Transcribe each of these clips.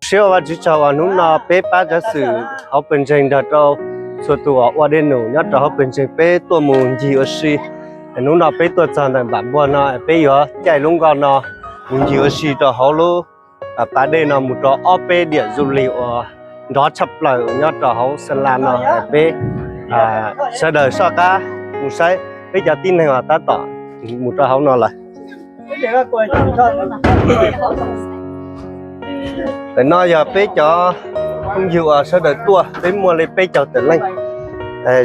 Siab ua Vajtswv tsaug uas hnub no peb pab cov xwm hauv pawg ntseeg nrog rau txhua tus uas ua dej num nyob rau hauv pawg ntseeg peb tuaj mus ncig ua si. Hnub no peb tuaj txog ntawm npam npua no, peb yuav caij lub nkoj no mus ncig ua si rau hauv lub pas dej no mus rau ob peb diam du lịch uas nrov tshaj plaws uas nyob rau hauv Sơn La no. Peb sawv daws soj qab mus saib peb cov tib neeg uas tab tom mus rau hauv no lawm. Ntawm no yog peb cov phooj ywg uas sawv daws tuaj, peb muaj li peb caug tawm leej.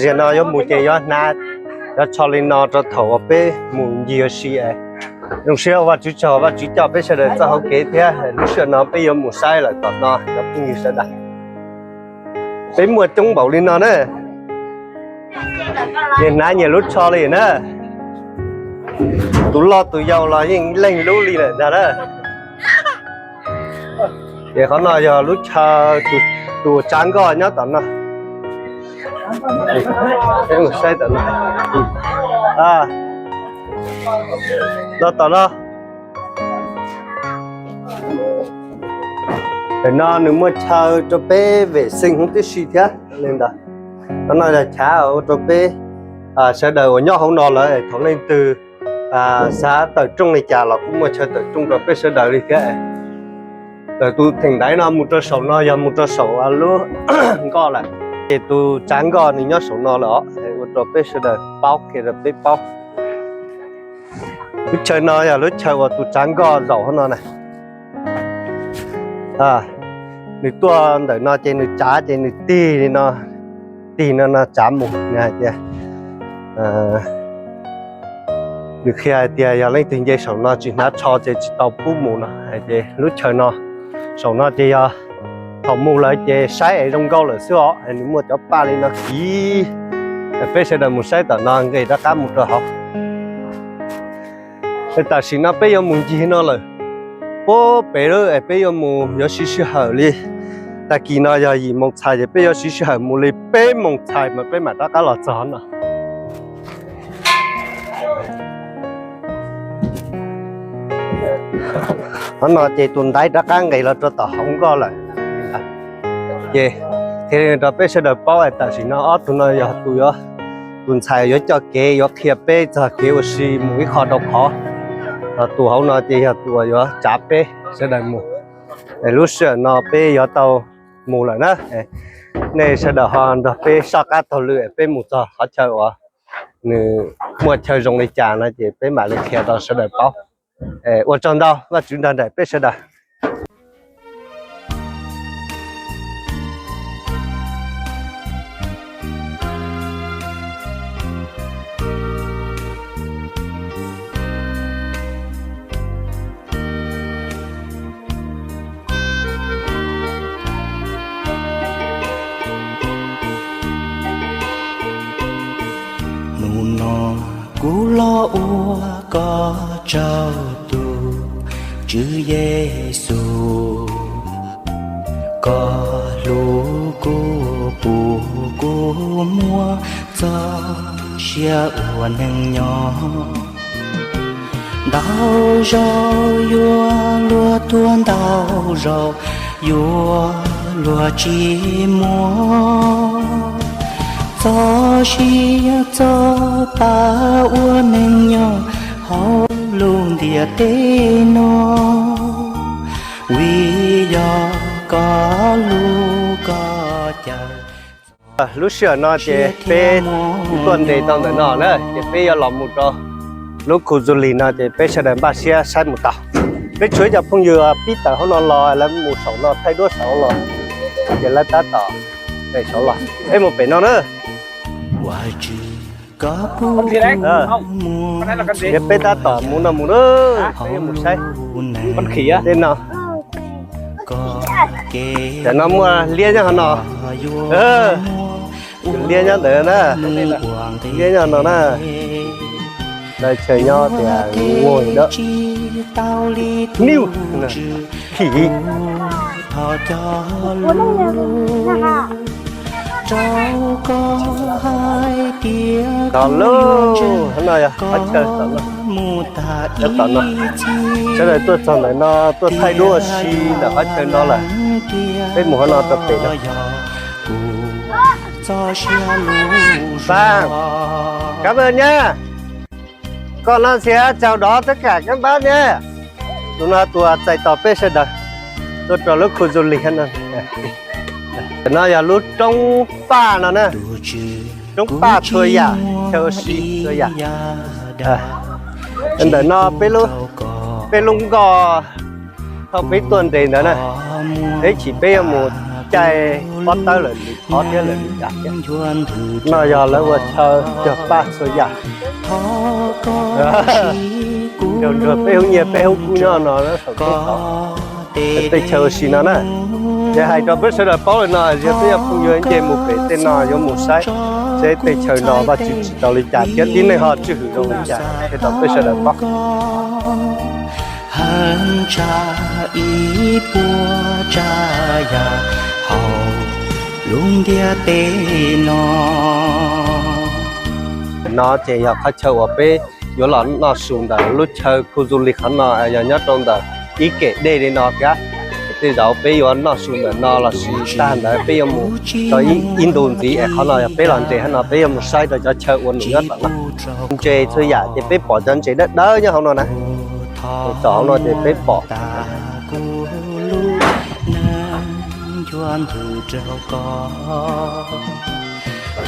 Zaum no yuav mus ces yuav hnav cov tsho li no rau thaum uas peb mus ncig ua si. Zoo siab ua Vajtswv tsaug, Vajtswv coj peb sawv daws txoj hauv kev thiab. Lub sij hawm no peb yuav mus saib lawm tom no cov phooj ywg sawv daws. Peb muaj coob npaum li no na. Nyias hnav nyias lub tsho li na. Tus loj tus yau los yeej leej lub li lawm ntag na. Ces qhov no yog lub chaw tus tsav nkoj nyob tom no. Saib tom no. Los tom no. Ntawm no nws muaj chaw rau peb vệ sinh huv tib si thiab li ntawd. Qhov no yog chav ua rau peb sawv daws uas nyob hauv no lawm thaum leej twg xav tawm rooj li cas los kuj muaj chaw tawm rooj rau peb sawv daws li thiab. Ntawm tus theem ntaiv no mus rau saum no yog mus rau saum lub nkoj lawm, ces tus tsav nkoj nws nyob saum no lawm os, ua rau peb sawv daws paub, qhia rau peb paub. Lub chaw no yog lub chaw uas tus tsav nkoj zaum hauv no na. Nws tuaj ntawm no ces nws tsav ces nws tig li no, tig no no tsav mus. Nws hais tias, nws qhia hais tias yog leej twg nce saum no tsis hnav tsho ces tsis tau pub mus no. Hais tias lub chaw no, saum no ces yog thaum mus lawm ces saib es zoo nkauj lawm xwb os. Nws muaj cov paj li no kiv, peb sawv daws mus saib tom no nqis rov qab mus rau hauv. Tam sim no peb yuav mus ncig no lawm, puag pem lawm es peb yuav mus yuav siv sij hawm li, tag kis no yog yim moos txhais ces peb yuav siv sij hawm mus li peb moos txhais mas peb mam rov qab los txog no. Qhov no ces tus ntaiv rov qab nqes los rau tom hauv nkoj lawm. Ces qhia rau peb sawv daws paub, tam sim no ob tug no yog tus yuav, tus ntxhais yuav coj kev yuav qhia peb txog kev ua si mus ib qho rau qhov. Tus hauv no ces yog tus uas yuav tsav peb sawv daws mus. Lub sij hawm no peb yuav tau mus lawm na. Nej sawv daws ho nrog peb soj qab taug lw peb mus txog qhov chaw uas nws muaj chaw zoo li cas no ces peb mam li qhia rau sawv daws paub. Ua tsaug ntau, Vajtswv nrog nraim peb sawv daws. Hnub no kuv los ua koj tsaug tus Tswv Yexus, koj hlub kuv pub kuv muaj txoj sia ua neej nyob. Ntau zaus yuav luag tuag, ntau zaus yuav luag tsis muaj, txoj sia txoj pa ua neej nyob hauv lub ntiaj teb no, vim yog koj hlub koj caw. Lub sij hawm no ces peb tuaj nres tau ntawm no na, ces peb yuav los mus rau lub khu du lịch no ces peb sawv daws npaj siab saib mus tau. Peb tshuav ib co phooj ywg pib tawm hauv no los, lawv mus saum no thaij duab saud los, ces lawv tab tom nres saud los, peb mus pem no na. Ces peb tab tom mus no mus na, peb yuav mus saib tej no. Tam no muaj liab nyob hauv no, liab nyob ntawd na, liab nyob no na. Lawv chaw nyob tias ngu dawb, niu, khim. Tom lauj, no yog qhov chaw tom no. Tom no, sawv daws tuaj txog ntawm no tuaj thaij duab ua si ntawm qhov chaw no lawm. Peb mus qhov no rau pem no. Pab, kab maj nyab, koj no ntxhias tsaug dov twb kam kab npab thiab. Tus no tus txais tos peb sawv daws tuaj rau lub khu du lịch no. No yog lub roob paj no na, roob paj txhua yam, chaw ua si txhua yam. Ntawm no peb lub nkoj thaum peb tuaj nres ntawd na, peb chim peb yuav mus caij pob tawb lawm nws qhov thiab lawm nws cas thiab. No yog lawv ua chaw cog paj txhua yam. Nrog peb hub nyiaj peb hub kub nyob no saum teb tod, tej chaw ua si no na. Ces hais rau peb sawv daws paub li no, yog peb yog phooj ywg nce mus pem tej no yuav mus saib seb tej chaw no Vajtswv tsim tau li cas thiab tib neeg ho tswj hwm zoo li cas, qhia rau peb sawv daws paub. Hab tsa ib puab tsa yam hauv lub ntiaj teb no. No ces yog qhov chaw uas peb yuav los noj su ntawm lub chaw khu du lịch qhov no, yog nyob rau ntawm ib kem dej li no thiab. Tej zaum peb yuav noj su ntawm no lossis tag ntawd peb yuav mus rau ib ntu ntxiv es qhov no yog peb los ntses qhov no peb yuav mus saib rau cov chaw ua num nyob tom no. Ntses txhua yam ces peb pom cov ntses dawb dawb nyob hauv no na. Tom hauv no ces peb pom.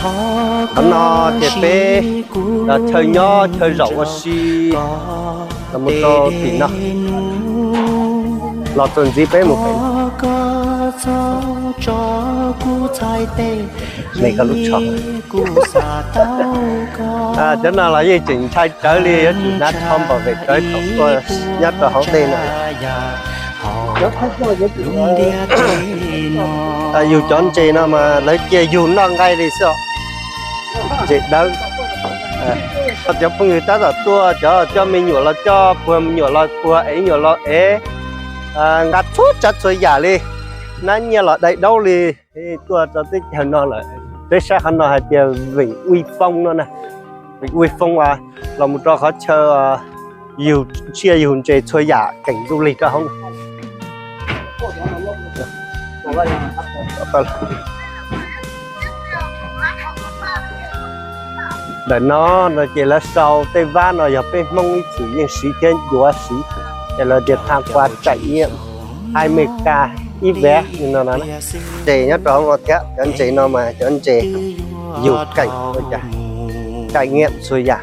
Qhov no ces peb chaw nyob chaw zaum ua si los mus rau tim no. Los txog ntxiv peb mus pem. Cov no los yeej tseem ntshai tsawv li, yuav tsum hnav tsho npam vem rawv thaum tuaj nyob rau hauv dej no. Yug cov ntses no mas lawv cia yug noj nqaij li xwb os. Ntses dawb. Cov phooj ywg tab tom tuaj, cov coj me nyuam los coj, puag me nyuam los puag, ev nyuam los ev, nqa txhua tsav txhua yam li, hnab nyiaj los dai daub li. Tuaj rau teb chaws no lawm, peb saib qhov no hais tias Vịnh Uy Phong no na. Vịnh Uy Phong los mus rau qhov chaw yug tsiaj yug ntses txhua yam keem du lịch rau hauv no. Ntawm no no ces lawv sau tej vab no yog peb Hmoob ib txwm yeej siv thiab yuav siv, ces lawv tias tham qua trải nghiệm hai mươi k ib vé no no. Ntses nyob rau hauv no thiab, cov ntses no mas cov ntses yug keem ua cas, trải nghiệm txhua yam.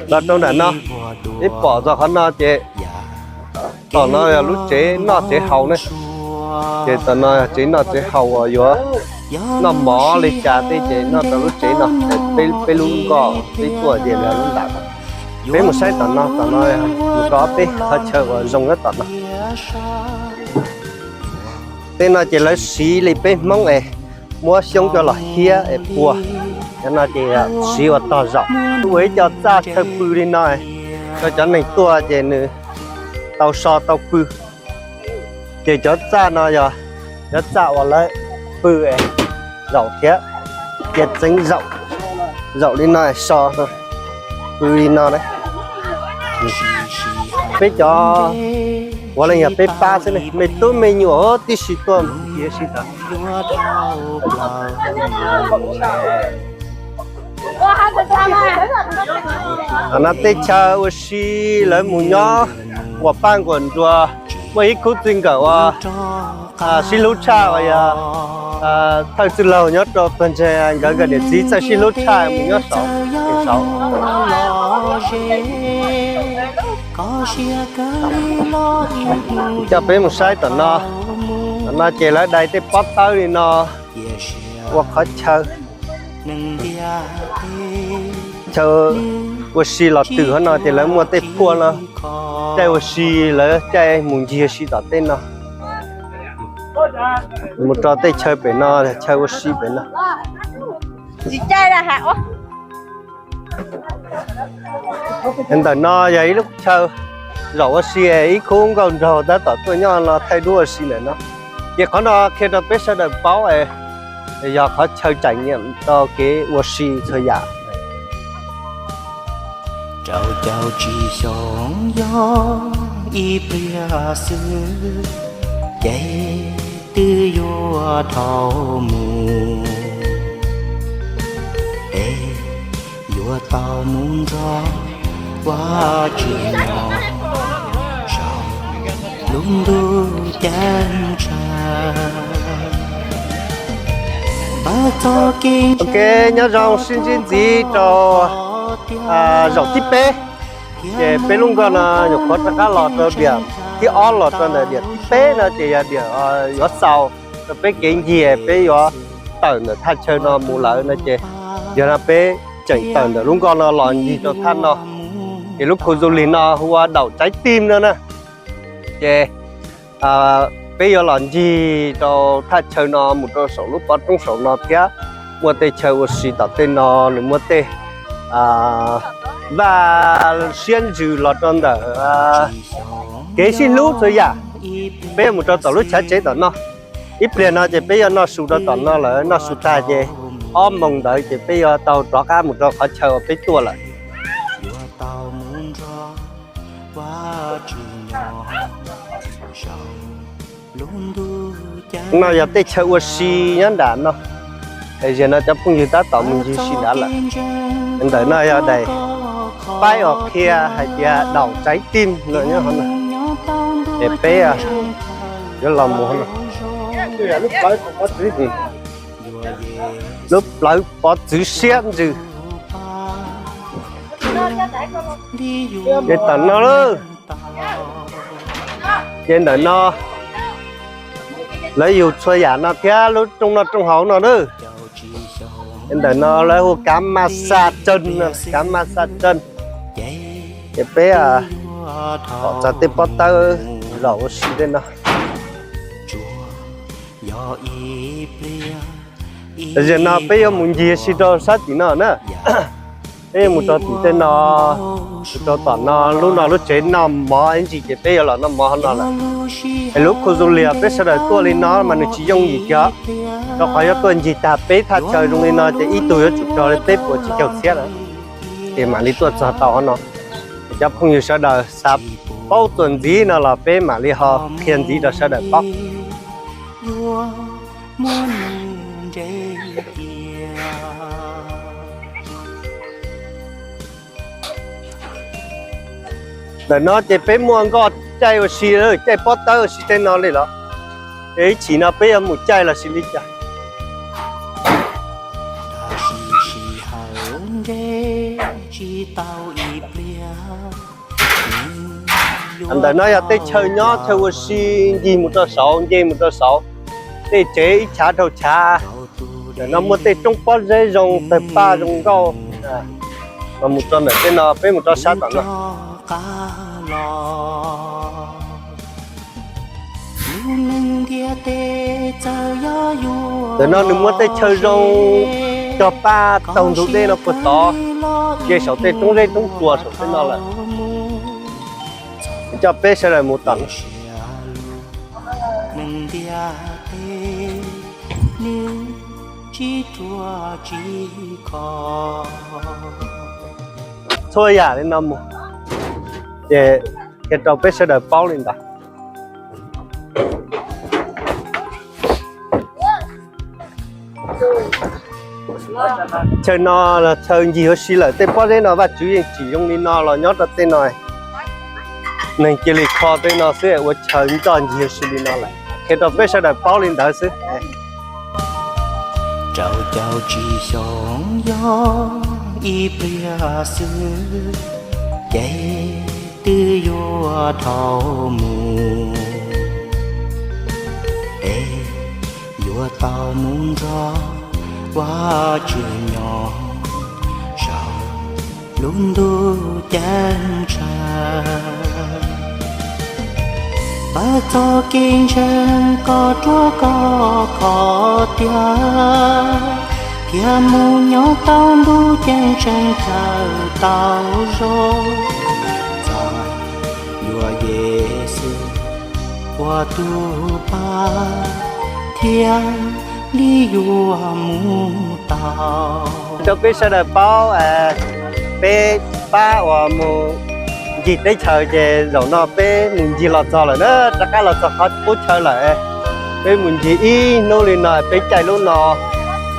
Los rau nram no, peb pom txog qhov no ces tom no yog lub tsev noj tsev haus ne. Ces tom no yog tsev noj tsev haus uas yuav noj mov li cas tej ces noj rau lub tsev no, peb lub nkoj peb tuaj ces lub nram. Peb mus saib tom no, tom no mus rau peb qhov chaw uas zoo nyob tom no. Tej no ces lawv siv li peb Hmoob es muab xyoob coj los hiab es puag. Cov no ces siv ua tog zaum, ua ib co txaj chaw pw li no, rau cov neeg tuaj ces nws tau so tau pw. Ces cov txaj no yog cov txaj uas lawv pw es zaum thiab, cia txeev zaum, zaum li no so, pw li no na. Peb cov ua leej yog peb pab xwb ne, me tub me nyuam tib si tuaj cia si tod. Qhov no tej chaw ua si lawv mus nyob nquas paj nquas nruas, muaj ib khub txij nkawm uas sib hlub tshaj uas yog thawj txwj laug nyob rau pawg ntseeg nkawd, nkawd niam txiv txawj sib hlub tshaj mus nyob saud, saud. Coj peb mus saib tom no. Tom no ces lawv dai tej pob tawb li no ua qhov chaw, chaw ua si los twm qhov no ces lawv muaj tej phuaj no caij ua si, lawv caij mus ncig ua si tom tej no. Mus rau tej chaw pem no, chaw ua si pem no. Ntawm no yog ib lub chaw zaum ua si, ib khub nkauj nraug tab tom tuaj nyob no thaij duab ua si ntawm no. Ces qhov no qhia rau peb sawv daws paub, yog qhov chaw trải nghiệm rau kev ua si txhua yam. Rau caum tsib xyoos yog Ib pliag xwb ces twb yuav dhau mus, es yuav tau mus nrog Vajtswv nyob saum lub ntuj ceeb tsheej. Ok, nyob zoo sib ntsib ntxiv rau zaum thib peb. Ces peb lub nkoj no nyuam qhuav rov qab los rau diam thib ob los rau ntawm diam thib peb no ces yog diam yuav xaus rau peb kev nce, peb yuav tawm ntawm thaj chaw no mus lawm no ces yog no peb tseem tawm ntawm lub nkoj no los ncig rau thaj no. Ces lub khu du lig no hu ua Daum Tsaiv Tim no na. Ces peb yuav los ncig rau thaj chaw no mus rau saum lub pov roob saum no thiab muaj tej chaw ua si tom tej no, nws muaj tej vaj siab ntsws los rau ntawm kev sib hlub txhua yam. Peb yuav mus rau tom lub chav tsev tom no. Ib pliag no ces peb yuav noj su rau tom no lawm, noj su tag ces ob moos ntawd ces peb yuav tau rov qab mus rau qhov chaw uas peb tuaj lawm. No yog tej chaw ua si nyob nram no. Zaum no cov phooj ywg tab tom mus ncig si nrad lawm. Ntawm no yog daim paib uas qhia hais tias Daum Tsaiv Tim no nyob hauv no. Es peb yuav los mus hauv no. Lub plawv pov txwv siab ntsws. Ces tom no lawm. Ces ntawm no lawv yug txhua yam no thiab lub rooj noj rooj haus no lawm. Ces ntawm no lawv hu kav ma xa tsees, kav ma xa tsees. Ces peb pom txog tej pob tawb zaum ua si tej no. Zaum no peb yuav mus ncig si rau sab tim no na. Peb yuav mus rau tim tej no, mus rau tom no, lub no lub tsev noj mov ib ntsis ces peb yuav los noj mov hauv no lawm. Es lub khu du lig peb sawv daws tuaj li no mas nws tsis yooj yim kiag, rau qhov yuav tuaj ncig tag peb thaj chaw zoo li no ces ib tug yuav tsum raug li peb puas tsib caug txhiab lawm, ces mam li tuaj txog tau hauv no. Cov phooj ywg sawv daws xav paub txuas ntxiv no los peb mam li ho qhia ntxiv rau sawv daws paub. Ntawm no ces peb muaj nkoj caij ua si, caij pob tawb ua si tej no li los? Ces ib chim no peb yuav mus caij los sis li cas? Ntawm no yog tej chaw nyob chaw ua si ncig mus rau saud, nce mus rau saud, tej tsev ib chav dhau chav. Ntawm no muaj tej roob pob zeb zoo tawg paj zoo nkauj, los mus rau ntawm tej no, peb mus rau sab tom no. Ntawm no nws muaj tej chaw zoo cog paj taug ntug dej no puag tod, nce saum tej roob zeb roob tsuas saum tej no lawm. Coj peb sawv daws mus tom no. Txhua yam li no mus, ces qhia rau peb sawv daws paub li ntawd. Chaw no los chaw ncig ua si lawm, tej pob zeb no Vajtswv yeej tsim zoo li no los nyob rau tej no. Neeg cia li kho tej no xwb ua chaw ncoj ncig ua si li no lawm. Qhia rau peb sawv daws paub li ntawd xwb. Rau caum tsib xyoos yog ib pliag xwb, ces twb yuav dhau mus, es yuav tau mus nrog Vajtswv nyob saum lub ntuj ceeb tsheej. Pab txoj kev ntseeg koj ruaj koj khov tiag, thiaj mus nyob tau ntuj ceeb tsheej chaw tau zoo. Txawm yuav Yexus ua tus pab, thiaj li yuav mus tau. Rau peb sawv daws paub, peb pab uas mus ncig teb chaws ces zaum no peb mus ncig los txog lawm na, rov qab los txog qhov qub chaw lawm. Peb mus ncig ib hnub li no, peb caij lub no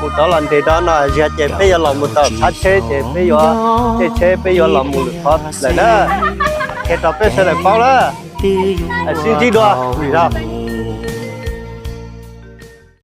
mus rov los nres rau no, ziag ces peb yuav los mus tau phab tsheb ces peb yuav caij tsheb peb yuav los mus lwm qhov lawm na. Qhia rau peb sawv daws paub na, sib ntsib dua lwm zaug.